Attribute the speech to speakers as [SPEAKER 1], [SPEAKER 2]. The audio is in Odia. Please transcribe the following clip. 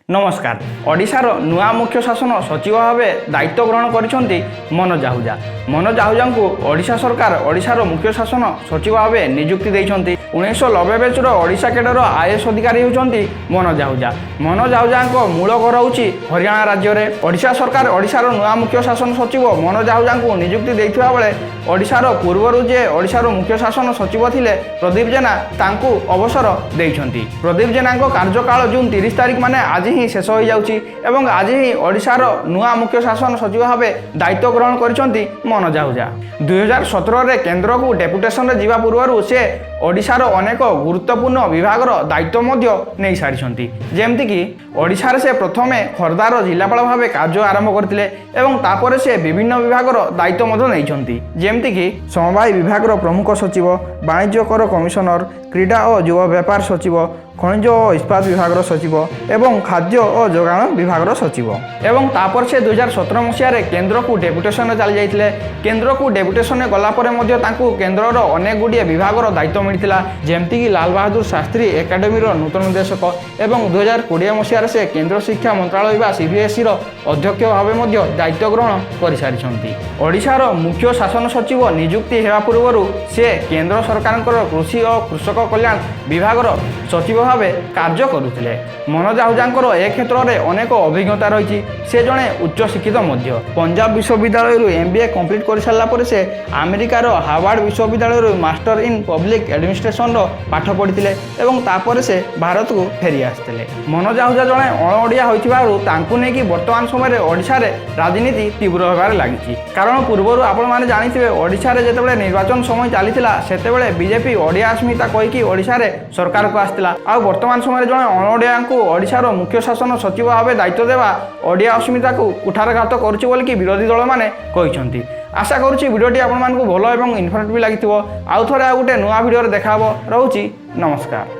[SPEAKER 1] ନମସ୍କାର। ଓଡ଼ିଶାର ନୂଆ ମୁଖ୍ୟ ଶାସନ ସଚିବ ଭାବେ ଦାୟିତ୍ୱ ଗ୍ରହଣ କରିଛନ୍ତି ମନୋଜ ଆହୁଜା। ମନୋଜ ଆହୁଜାଙ୍କୁ ଓଡ଼ିଶା ସରକାର ଓଡ଼ିଶାର ମୁଖ୍ୟ ଶାସନ ସଚିବ ଭାବେ ନିଯୁକ୍ତି ଦେଇଛନ୍ତି। 1990 ବ୍ୟାଚ୍ର ଓଡ଼ିଶା କ୍ୟାଡର ଆଇଏଏସ୍ ଅଧିକାରୀ ହେଉଛନ୍ତି ମନୋଜ ଆହୁଜା। ମନୋଜ ଆହୁଜାଙ୍କ ମୂଳ ଘର ହେଉଛି ହରିୟାଣା ରାଜ୍ୟରେ। ଓଡ଼ିଶା ସରକାର ଓଡ଼ିଶାର ନୂଆ ମୁଖ୍ୟ ଶାସନ ସଚିବ ମନୋଜ ଆହୁଜାଙ୍କୁ ନିଯୁକ୍ତି ଦେଇଥିବା ବେଳେ ଓଡ଼ିଶାର ପୂର୍ବରୁ ଯେ ଓଡ଼ିଶାର ମୁଖ୍ୟ ଶାସନ ସଚିବ ଥିଲେ ପ୍ରଦୀପ ଜେନା, ତାଙ୍କୁ ଅବସର ଦେଇଛନ୍ତି। ପ୍ରଦୀପ ଜେନାଙ୍କ କାର୍ଯ୍ୟକାଳ ଜୁନ୍ 30 ତାରିଖ, ମାନେ ଆଜି ହିଁ ଶେଷ ହୋଇଯାଉଛି ଏବଂ ଆଜି ହିଁ ଓଡ଼ିଶାର ନୂଆ ମୁଖ୍ୟ ଶାସନ ସଚିବ ଭାବେ ଦାୟିତ୍ୱ ଗ୍ରହଣ କରିଛନ୍ତି ମନୋଜ ଆହୁଜା। 2017ରେ କେନ୍ଦ୍ରକୁ ଡେପୁଟେସନରେ ଯିବା ପୂର୍ବରୁ ସେ ଓଡ଼ିଶାର ଅନେକ ଗୁରୁତ୍ୱପୂର୍ଣ୍ଣ ବିଭାଗର ଦାୟିତ୍ୱ ମଧ୍ୟ ନେଇସାରିଛନ୍ତି। ଯେମିତିକି ଓଡ଼ିଶାରେ ସେ ପ୍ରଥମେ ଖୋର୍ଦ୍ଧାର ଜିଲ୍ଲାପାଳ ଭାବେ କାର୍ଯ୍ୟ ଆରମ୍ଭ କରିଥିଲେ ଏବଂ ତାପରେ ସେ ବିଭିନ୍ନ ବିଭାଗର ଦାୟିତ୍ୱ ମଧ୍ୟ ନେଇଛନ୍ତି, ଯେମିତିକି ସମବାୟ ବିଭାଗର ପ୍ରମୁଖ ସଚିବ, ବାଣିଜ୍ୟ କର କମିଶନର, କ୍ରୀଡ଼ା ଓ ଯୁବ ବ୍ୟାପାର ସଚିବ, ଖଣିଜ ଓ ଇସ୍ପାତ ବିଭାଗର ସଚିବ ଏବଂ ଖାଦ୍ୟ ଓ ଯୋଗାଣ ବିଭାଗର ସଚିବ। ଏବଂ ତାପରେ ସେ 2017 ମସିହାରେ କେନ୍ଦ୍ରକୁ ଡେପୁଟେସନରେ ଚାଲି ଯାଇଥିଲେ। କେନ୍ଦ୍ରକୁ ଡେପୁଟେସନରେ ଗଲା ପରେ ମଧ୍ୟ ତାଙ୍କୁ କେନ୍ଦ୍ରର ଅନେକ ଗୁଡ଼ିଏ ବିଭାଗର ଦାୟିତ୍ୱ ମିଳିଥିଲା, ଯେମିତିକି ଲାଲ ବାହାଦୁର ଶାସ୍ତ୍ରୀ ଏକାଡେମୀର ନୂତନ ନିର୍ଦ୍ଦେଶକ ଏବଂ 2020 ମସିହାରେ ସେ କେନ୍ଦ୍ର ଶିକ୍ଷା ମନ୍ତ୍ରାଳୟ ବା ସିବିଏସ୍ଇର ଅଧ୍ୟକ୍ଷ ଭାବେ ମଧ୍ୟ ଦାୟିତ୍ୱ ଗ୍ରହଣ କରିସାରିଛନ୍ତି। ଓଡ଼ିଶାର ମୁଖ୍ୟ ଶାସନ ସଚିବ ନିଯୁକ୍ତି ହେବା ପୂର୍ବରୁ ସେ କେନ୍ଦ୍ର ସରକାରଙ୍କର କୃଷି ଓ କୃଷକ କଲ୍ୟାଣ ବିଭାଗର ସଚିବ ଭାବେ କାର୍ଯ୍ୟ କରୁଥିଲେ। ମନୋଜ ଆହୁଜାଙ୍କର ଏ କ୍ଷେତ୍ରରେ ଅନେକ ଅଭିଜ୍ଞତା ରହିଛି। ସେ ଜଣେ ଉଚ୍ଚ ଶିକ୍ଷିତ ମଧ୍ୟ। ପଞ୍ଜାବ ବିଶ୍ୱବିଦ୍ୟାଳୟରୁ ଏମ୍.ବି.ଏ କମ୍ପ୍ଲିଟ୍ କରିସାରିଲା ପରେ ସେ ଆମେରିକାର ହାର୍ଭାର୍ଡ ବିଶ୍ୱବିଦ୍ୟାଳୟରୁ ମାଷ୍ଟର ଇନ୍ ପବ୍ଲିକ୍ ଆଡମିନିଷ୍ଟ୍ରେସନର ପାଠ ପଢ଼ିଥିଲେ ଏବଂ ତାପରେ ସେ ଭାରତକୁ ଫେରି ଆସିଥିଲେ। ମନୋଜ ଆହୁଜା ଜଣେ ଅଣ ଓଡ଼ିଆ ହୋଇଥିବାରୁ ତାଙ୍କୁ ନେଇକି ବର୍ତ୍ତମାନ ସମୟରେ ଓଡ଼ିଶାରେ ରାଜନୀତି ତୀବ୍ର ହେବାରେ ଲାଗିଛି। କାରଣ ପୂର୍ବରୁ ଆପଣମାନେ ଜାଣିଥିବେ, ଓଡ଼ିଶାରେ ଯେତେବେଳେ ନିର୍ବାଚନ ସମୟ ଚାଲିଥିଲା, ସେତେବେଳେ ବିଜେପି ଓଡ଼ିଆ ଅସ୍ମିତା କହିକି ଓଡ଼ିଶାରେ ସରକାରକୁ ଆସିଥିଲା। ଆଉ ବର୍ତ୍ତମାନ ସମୟରେ ଜଣେ ଅଣ ଓଡ଼ିଆଙ୍କୁ ଓଡ଼ିଶାର ମୁଖ୍ୟ ଶାସନ ସଚିବ ଭାବେ ଦାୟିତ୍ୱ ଦେବା ଓଡ଼ିଆ ଅସ୍ମିତାକୁ କୁଠାରଘାତ କରୁଛି ବୋଲିକି ବିରୋଧୀ ଦଳମାନେ କହିଛନ୍ତି। ଆଶା କରୁଛି ଭିଡ଼ିଓଟି ଆପଣମାନଙ୍କୁ ଭଲ ଏବଂ ଇନଫର୍ମେଟିଭ୍ ଲାଗିଥିବ। ଆଉ ଥରେ ଆଉ ଗୋଟେ ନୂଆ ଭିଡ଼ିଓରେ ଦେଖା ହେବ। ରହୁଛି, ନମସ୍କାର।